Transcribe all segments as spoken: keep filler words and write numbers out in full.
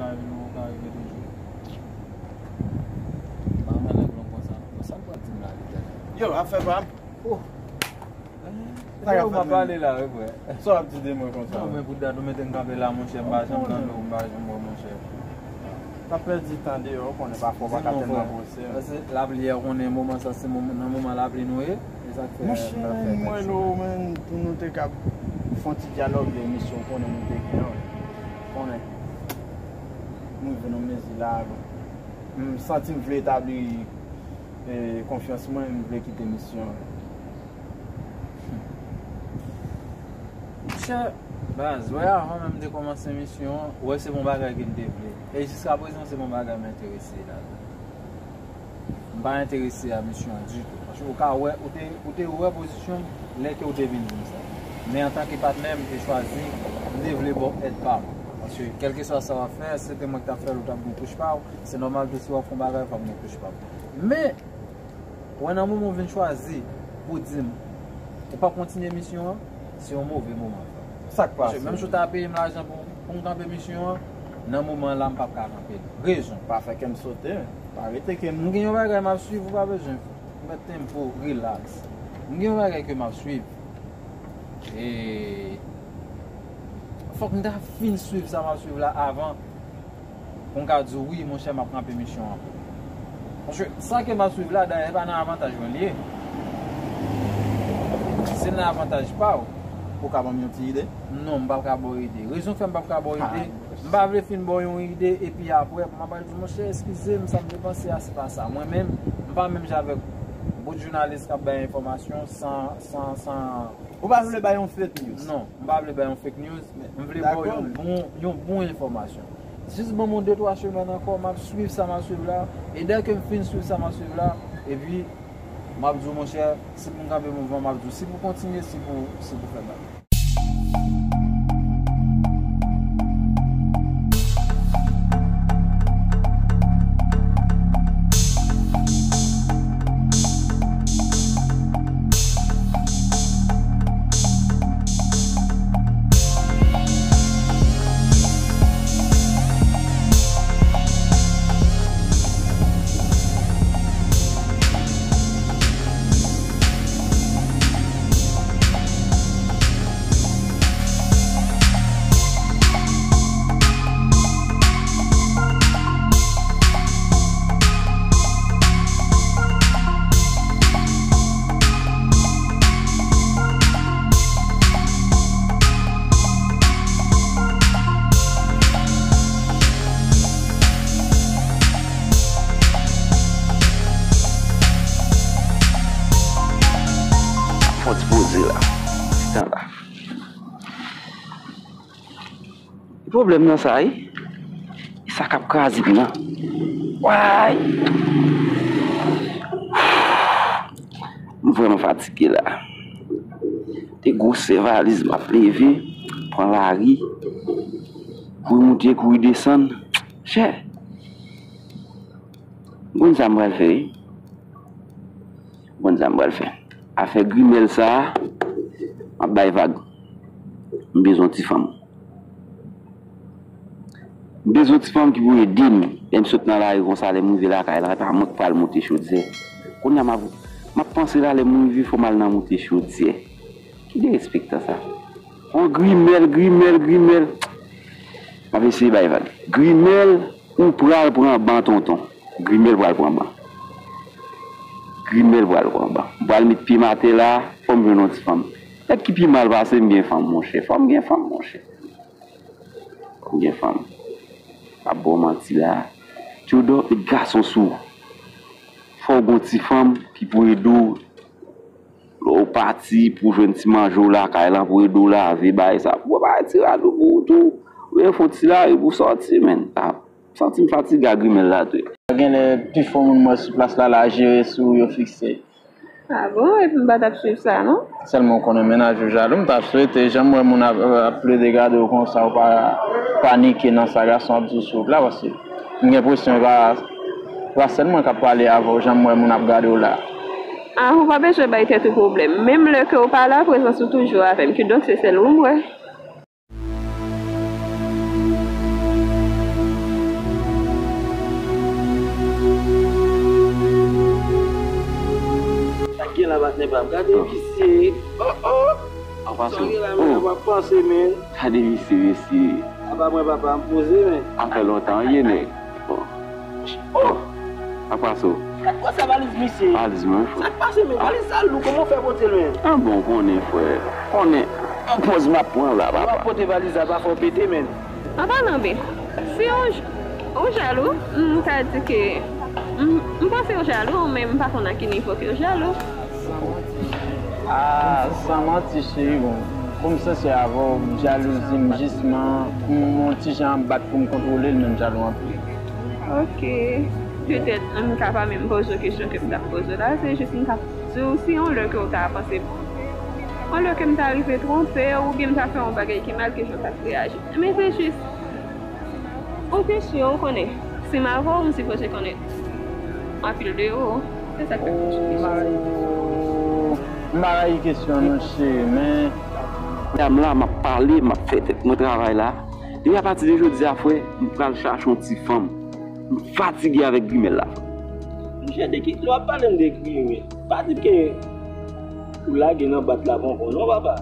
Ka rive, ou ka rive toujou. M pa renmen nèg long konsa non. Sa l pral di m la, Etènèl? Yo, afè pa m. Oh. Sa k ap fèt, m ap pale la, wi, frè. Sa w ap di de mwen konsa? Non, men pou dat ou mete m kanpe la, monchè, m pa janm tande w, m pa janm wè w, monchè. T ap pèdi tan deyò, ou konnen pafwa w pa ka tèlman pran sè. Paske lapli a, ou konnen moman sa, se moman, nan moman lapli nou ye. E sa k fè. Monchè, m wè nou, men, pou nou te ka fè yon ti dyalòg de misyon, ou konnen nou te gen, wi. Konnen. Nou rive nan mezi la, bon. M santi m vle etabli, e, konfyans mwen, m vle kite misyon an. Monchè, baz, wè, avan menm de kòmanse misyon an, wè, se bon bagay ke m te vle. E jiskaprezan, se bon bagay m enterese ladan. M pa enterese a misyon an ditou. Paske ou ka wè, ou te, ou te wè pozisyon m lè ke ou te vin di m sa. Men antanke patnè, m te chwazi, m te vle ba w èd pa m. Paske kèlkeswa sa w ap fè, se te mwen ki t ap fè l, ou t ap gen kouch pa w. Se nòmal tou, si w ap fè yon bagay, fòk gen kouch pa w. Men, wè, nan moman w vin chwazi pou di m ou p ap kontinye misyon an, se yon move moman, frè. Sa k pase? Paske menm si w ta peye m lajan pou, pou m kanpe misyon an, nan moman la, m p ap ka kanpe l. Rezon. Pa fè kè m sote, men. Pa rete kè m. M gen yon bagay m ap swiv, ou pa bezwen mèt tempo, relax. M gen yon bagay ke m ap swiv. E fòk m ta fin swiv sa m ap swiv la avan pou m ka di w, wi, monchè, m ap kanpe misyon an pou ou. Paske sa ke m ap swiv la, dayè, e pa nan avantaj mwen li ye. Se nan avantaj pa w. Ou ka ban m yon ti ide? Non, m p ap ka ba w ide. Rezon k fè m p ap ka ba w ide, m pa vle fin ba w yon ide, epi apre, m ap pral di w, monchè, eskize m, sa m te panse a, se pa sa. Mwen menm, m pa menm jan avèk bout jounalis k ap bay enfòmasyon san, san, san Ou pa vle bay yon fake news? Non, m pa vle bay yon fake news. M vle ba w yon bon, yon bon enfòmasyon. Jis ban m yon de twa semèn ankò, m ap swiv sa m ap swiv la. E dèke m fin swiv sa m ap swiv la, epi m ap di w, monchè, si pou m kanpe mouvman, m ap di w, si pou kontinye, si pou, si pou fè bagay. Fò ti poze la. Ti tan la. Pwoblèm nan sa, wi. E sa k ap kraze m nan. Way! M vrèman fatige la. Te gwosè valiz, m ap leve, pran lari, kouri moute, kouri desann. Chè! M konn sa m pral fè, wi. M konn sa m pral fè. Afè grimèl sa a, m ap bay vag. M bezwen yon ti fanm. M bezwen yon ti fanm ki pou ede m. Lè m sot nan lari konsa, lè m rive lakay la, e pa mwen k pral monte chodyè. Kounye a, m ap, m ap panse la, lè m rive, fò m al nan monte chodyè. Ki derespektan sa? On grimèl, grimèl, grimèl. M ap eseye bay vag. Grimèl, ou pral pran ban, tonton. Grimèl pral pran ban. Grimèl pral pran ban. M pral met pye m atè la, fò m jwenn yon ti fanm. Nèg ki pi mal pase m gen fanm, monchè. Fò m gen fanm, monchè. Fò m gen fanm. M ap ba w manti la. Teodò, met gason sou ou. Fò w gen yon ti fanm ki pou ede w. Lè w pati pou jwenn ti manje w lakay lan, pou ede w lave, bagay sa. Pou bagay ti rad ou pou ou tou. Ou fè yon ti lari pou sòti, men. Ah, m santi m fatige ak grimèl la tou. Genlè pifò moun m wè sou plas la, la jere sou yo fikse. Ah bon? Epi m pa t ap swiv sa, non? Sèlman w konnen mennaj ou jalou, m ta swete, jan m wè moun ap, ap plede gade w konsa, ou pa panike nan sa gason ap di w sou wout la, paske m gen enpresyon e pa, e pa sèl mwen k ap pale avè w, jan m wè moun ap gade w la. Ah, ou pa bezwen bay tèt ou pwoblèm. Menm lè ke w pa la, prezans ou toujou avè m, kidonk se sèl ou m wè. Epa, gade visye. Oh, oh. Apa sou. Sòri la, men, apa panse, men. Gade visye, mesye. Apa mwen, papa, m poze, men. Sa fè lontan, ye, nèg. Bon. Oh. Apa sou. Gade kwa sa valiz, misye. Valiz mwen, frè. Sa k pase, men? Valiz sa lou, kòman w fè pote l, men? Ah bon, konnen, frè. Konnen. Yon pòz m ap pran la, papa. W ap pote valiz la, pa fè w pete, men. An palan byen, si w j-, ou jalou, m ka di ke m, m panse w jalou, men m pa konn a ki nivo ke w jalou. Ah, san manti, cheri, bon, pou m sensè avè w, jalouzi m jisman, m, m yon ti jan ap bat pou m kontwole l, men m jalou anpil. Ok. Petèt, m ka pa menm poze w kesyon ke m t ap poze w la, se jis m t ap di w si yon lè ke w ta panse, yon lè ke m ta rive twonpe w, oubyen m ta fè yon bagay ki mal, ke jan w t ap reyaji. Men se jis yon kesyon, ou konnen. Si m avè w, m sipoze konnen anpil de ou. Se sa k fè m poze w kesyon sa. Oh, m pa rayi kesyon an non, cheri, men. Medam la, m ap pale, m ap fè tèt mwen travay la. Depi apati de jodi a, frè, m pral chache yon ti fanm. M fatige avèk grimèl la, frè. Monchè, de ki lè w ap pale m de grimèl? Pa di m ke ou lage nan bat la pompon non, papa.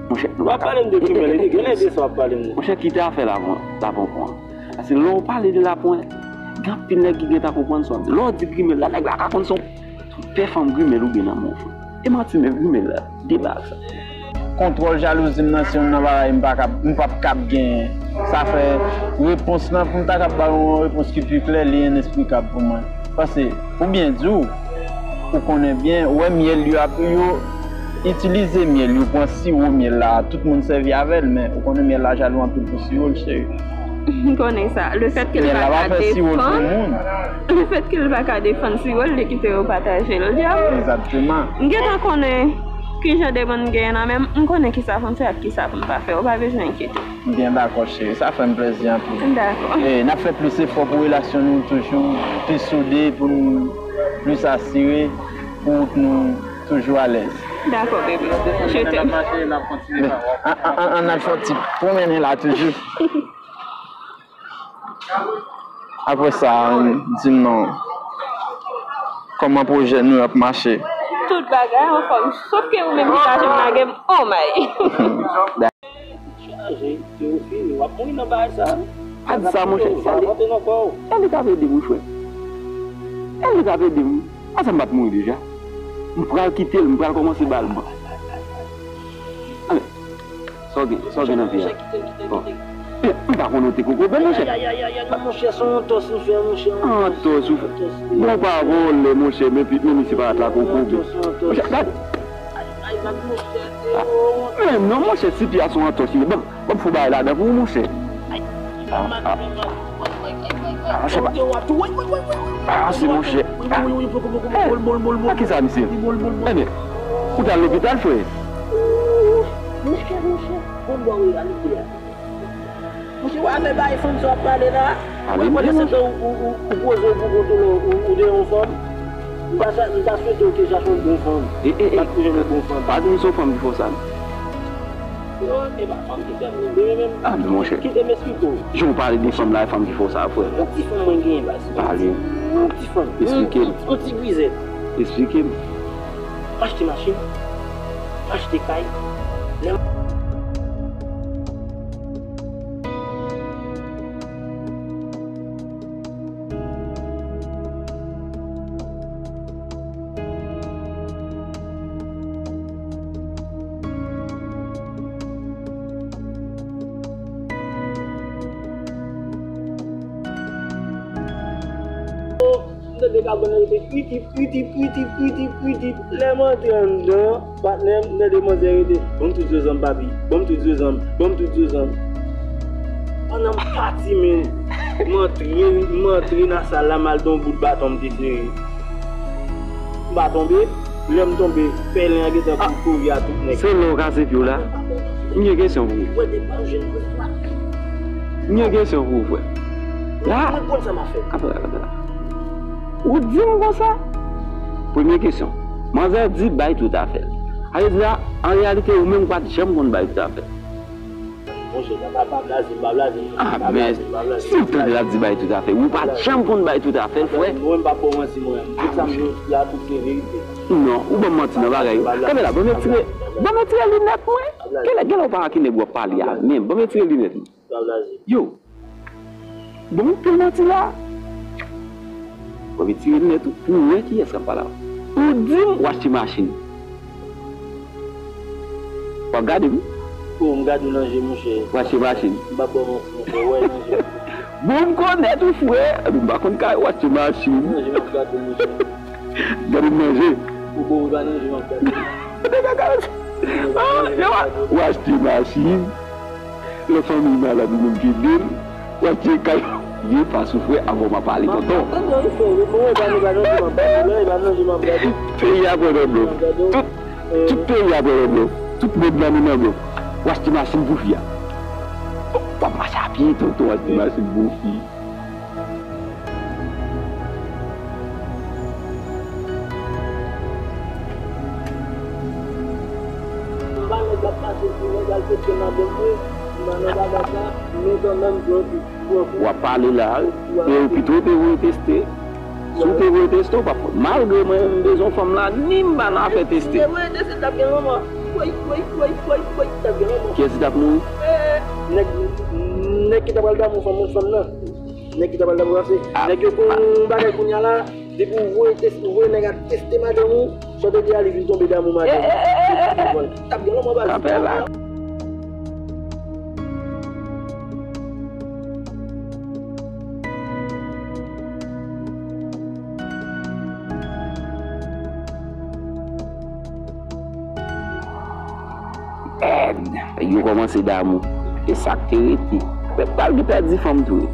Monchè, nou pa ka. W ap pale m de grimèl, e gen lè de sa w ap pale m. Monchè, kite afè la, lapon, lapon pran. Paske lè w pale de lapon, gen anpil nèg ki gentan konprann sa w ap di. Lè w di grimèl la, nèg la ka konn se yon pè fanm grimèl ou gen nan men w, frè. E manti, men grimèl la, debak sa. Kontwòl jalouzi m nan, se youn nan bagay m pa kab, m p ap kab genyen. Sa fè repons lan, pou m ta kab ba w yon repons ki pi klè, li enesplikab pou mwen. Paske, pou byen di w, ou konnen byen, ou wè myèl yo ap, yo itilize myèl, yo pran siwo myèl la, tout moun sèvi avè l, men ou konnen myèl la jalou anpil pou siwo l, cheri. M konnen sa. Lefètke l pa ka defann, lefètke l pa ka defann siwo l, li kite yo pataje l, dyaw. Egzakteman. M gentan konnen ki jan de moun m genyen nan men m, m konnen kisa pou m fè ak kisa pou m pa fè, ou pa bezwen enkyete w. M byen dakò, cheri. Sa fè m plezi anpil. Dakò. E, n ap fè plis efò pou relasyon nou toujou pi soude, pou nou plis asire, pou wout nou toujou alèz. Dakò, bebe. Je t'aime. An, an, an, ann al fè yon ti pwomennen la toujou. Apre sa, di m non. Kòman pwojè nou ap mache? Tout bagay anfòm, sof ke ou menm ki pa janm lage m, oh my. Chaje, Teyofil, w ap mouri nan bagay sa. Pa di sa, monchè. Sa vantre nan kò w. Èl li ka ap ede m, wi, frè. Èl li ka ap ede m, wi. Ansanm m pa t mouri deja. M pral kite l, m pral kòmanse ba l ban. Ale. Sa w gen, sa w gen nan pye a? Bon. Eh, m pa konn w te kokobe, monchè. Ay, ay, ay, ay, ay, non, monchè, se yon antòs li fè, monchè. Antòs ou fè? Bon, pa vòlè, monchè, men pi, men misye pa t la kokobe. Monchè, gade. Ay, ay, gad, monchè, te wont. Men non, monchè, si pye a se yon antòs li ye. Bon, Ban m fè yon bagay ladan pou ou, monchè. Ah, ah. Ah, monchè, pa. Ah, se monchè. Ah. Eh, a ki sa, misye? Ebyen, ou t al lopital, frè? Monchè, monchè, bon, bon, reyalite a. Monchè, w a fè bay fanm sa w ap pale la. Mwen pandan se tan ou, ou, ou, ou poze w pou kont ou, ou, ou de yon fanm. M pa sa, m ta swete w te chache yon bon fanm. E, e, e. M pa t jwenn yon bon fanm. Pa di m se yon fanm ki fè w sa, non. Yo, e pa fanm ki fè m rive menm. Ah, men monchè. Kite m esplike w. Jan w pale de fanm la, e fanm ki fè w sa, frè. Yon ti fanm mwen genyen, baz. Pale. Yon ti fanm. Esplike m. Yon, yon ti grizèt. Esplike m. M achte machin. M achte kay. Lè m tande kabann nan rete kwitip, kwitip, kwitip, kwitip, kwitip. Lè m antre anndan, patnè m, m tande manzè rete, "Ban m tout zozanm, papi. Ban m tout zozanm. Ban m tout zozanm." Pandan m pati, men, m antre, m antre nan sal la, m al gen yon bout baton m te sere. M pa tonbe. Lè m tonbe, pèlen an gentan kouri a tout nèg. Se lè w kase pye w la. M gen kesyon pou ou. M gen kesyon pou ou, frè. La. Kanpe la, kanpe la. Ou di m konsa? Premye kesyon. Manzè di bay tout afè l. Sa vle di la, an reyalite, ou menm ou pa t janm konn bay tout afè l. Monchè, sa pa, pa blaze, pa blaze. Ah, men si w tande l ap di bay tout afè, ou pa t janm konn bay tout afè l, frè. Mwen, m p ap ba w manti, mwen. Tout sa m di la, tout se verite. Non, ou ban m manti nan bagay yo. Kanpe la, ban m retire, ban m retire linèt mwen. Genlè, genlè ou pa wè ki nèg w ap pale a menm. Ban m retire linèt mwen. Yo, bon, pil manti la. W ap retire linèt ou pou w wè kiyès k ap pale avè w. Ou di m w achte machin. W ap gade m. Oh, m gade w nan je, monchè. W achte machin. M pa ba w manti, monchè. Wè nan je. Bon, m konèt ou, frè. Epi m pa konn kay w achte machin. Nan je, m ap gade w, monchè. Gade m nan je. Ou bon, ou pa nan je, m ap gade w. Nèg a ka, ah, yo, w achte machin. Lè fanmi malad ou menm ki ede l, w achte kay. Vye pa soufri avan w pa pale, tonton. Peyi a pran nan blòf. Tout, tout peyi a pran nan blòf. Tout moun nan nou nan blòf. W achte machin pou fi a. W ap mache a pye, tonton, w achte machin pou fi. M pa nèg k ap mache sou nèg al teste madanm mwen, m pa nan bagay sa, men kanmenm, bro, bro. W ap pale la, e pito w te voye teste. Si w te voye teste, w p ap, malgre mwen menm m bezwen fanm la, ni m pa nan afè teste. Te voye teste, t ap gen lanmò. Woy, woy, woy, woy, woy, t ap gen lanmò. Kiyès ki t ap mouri? Eh, nèg, nèg ki ta pral damou fanm, fanm nan. Nèg ki ta pral damou, se nèg yo gon bagay kounye a la. Depi w voye teste, w voye nèg a teste madanm ou, sa w te di a, li vin tonbe damou madanm ou. T ap gen lanmò, baz. Kanpe la. Èd. Yo kòmanse damou. E sa k te rete. Men pral gen pèdi fanm tou.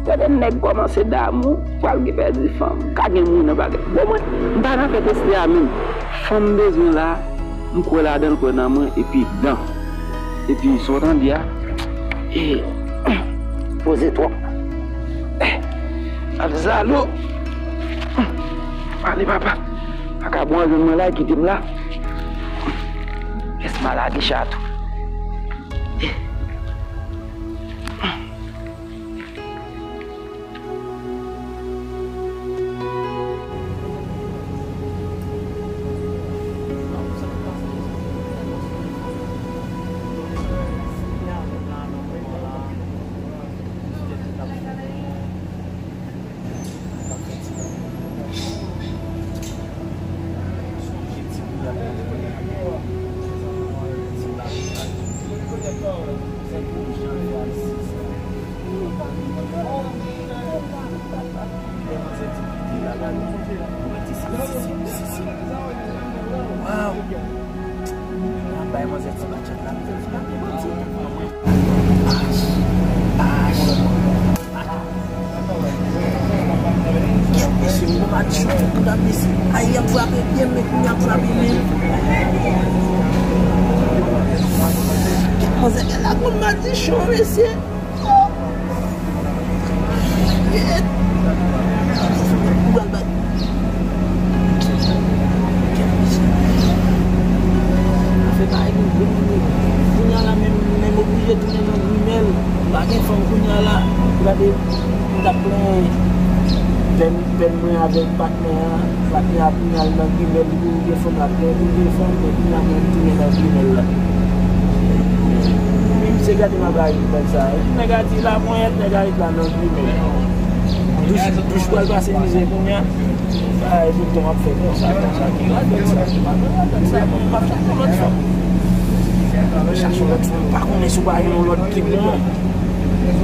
Gade nèg kòmanse damou, pral gen pèdi fanm. Ka gen moun nan bagay. Bon, mwen, m pa nan fè teste a menm. Fanm m bezwen la, m kwè ladan l, kwè nan mwen, epi dan. Epi, sa w tande a, e, poze twòp. Ap zalo. Ale, papa. Pa ka bon, jwenn mwen la, kite m la. Lès m al lage chat. Waw! Bay manzè ti batchat la, manzè ti batchat la. Mesye, m gon match pou dat, mesye. Ay, y ap frape byen, men kounye a ap frape menm. Manzè gen la gon madichon, mesye. Shit. Ou pral bat. Afè pa gen gwo moun. Kounye a la, menm, menm oblije tounen nan grimèl. Pa gen fanm kounye a la. Gade, m t ap plen pèn, pèn mwen avèk patnè a. Patnè a kounye a al nan grimèl, li pou gen fanm, l ap gen pou gen fanm, men kounye a mwen m tounen nan grimèl la. Wi, misye gade m ap rayi nèg sa. Nèg a di la mwen, nèg a ret la nan grimèl. Douch, douch pral pase mizè kounye a. Ay, tout tan w ap fè konsa, konsa, ki radòt sa, ki pa gen radòt sa, bon, m ap chache yon lòt fanm. M ap chache yon lòt fanm, m pa konnen si w pa gen yon lòt ki bon.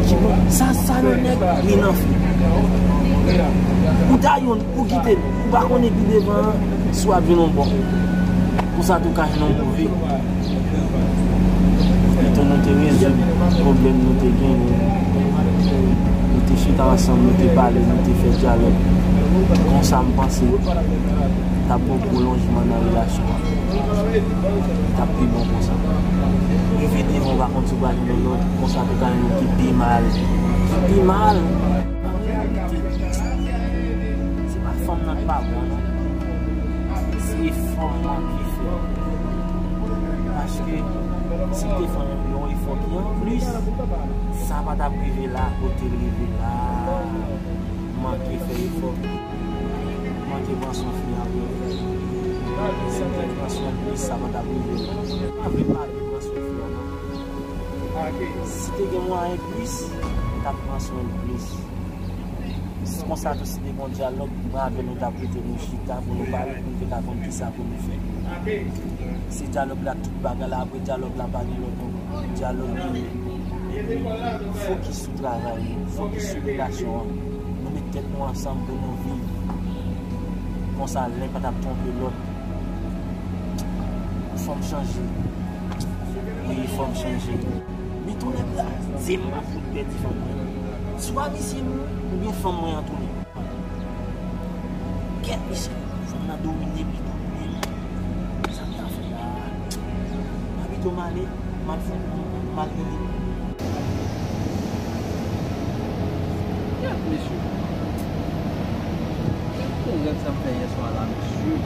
Ki bon. Sa, sa, yon nèg, li nan fi. Ou ta yon, ou kite l. Ou pa konnen pi devan an, si w ap jwenn yon bon. Konsa tou ka jwenn yon move. Pito nou te rezoud pwoblèm nou te genyen. Nou te chita ansanm, nou te pale, nou te fè dyalòg. Konsa m panse t ap bon pwolonjman nan relasyon an. Li t ap pi bon konsa. Rive devan, w pa konn si w pral jwenn yon lòt, konsa tou ka jwenn ki pi mal. Ki pi mal. An reyalite, se pa fanm nan k pa bon, non. Se efò m manke fè. Paske, si m te fè yon efò ki an plis, sa pa t ap rive la, kote l rive la. M manke fè efò. M manke pran swen fi an vre. Si m te pran swen l plis, sa pa t ap rive non. M pa vle pale pran swen fi a non. Si te gen mwayen plis, m t ap pran swen l plis. Si konsa tou, si te gen yon dyalòg, mwen avè l nou t ap rete nou chita pou nou pale, pou nou te ka konn kisa pou nou fè. Se dyalòg la tout bagay la, apre dyalòg la pa gen lòt non. Dyalòg li ye. Fokis sou travay nou, fokis sou relasyon an. Nou met tèt nou ansanm pou nou viv. Konsa, len pa t ap twonpe lòt. Fò m chanje. Wi, fò m chanje. Li tounen blaze m ap fout pèdi fanm mwen. Swa misye m oubyen fanm mwen an tounen. Kèt mesye, fanm nan domine m, li domine m. Sa m ta fè la? M a pito m ale, m al fè, m al rele. Kèt mesye. Kèt pou rèv sa m fè yè swa la, mesye.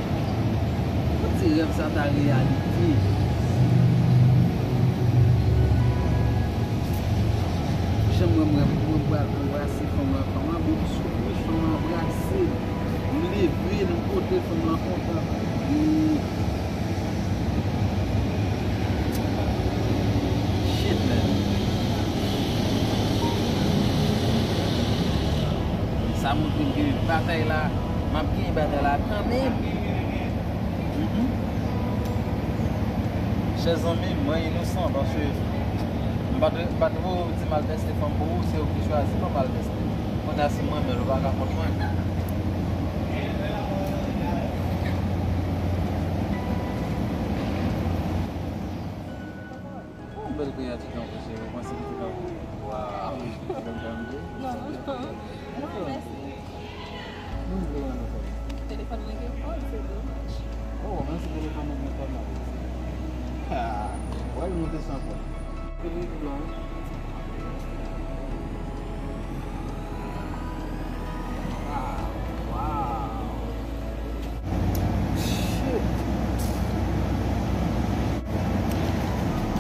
Kòmsi rèv sa ta reyalite. Jan mwen, mwen, mwen pral anbrase fanm lan, fanm lan bouch sou bouch, fanm lan anbrase. M leve, m pote fanm lan kontan. Ooh. Shit, man. Sa montre m ke batay la, m ap genyen batay la kanmenm. Mhm. Chè zanmi m, mwen inosan, paske m pa t, m pa t vle w di m al tèste fanm pou ou, se ou ki chwazi fanm al tèste. Kounye a si m renmen l, ou pa ka kont mwen. Yon bèl kreyati tankou se ou, panse ki te ka. Waw. Bèl dam de. Non, non. Mwen renmen sa. Mwen vle wè nou fè. Telefòn mwen gen kòd, se domaj. Oh, menm si telefòn ou gen kòd, m ap resi. Ha! Wè l moute san kòd. Fini blan. Wow, wow. Shit.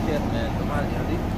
Kèt, man, nou pale, tande.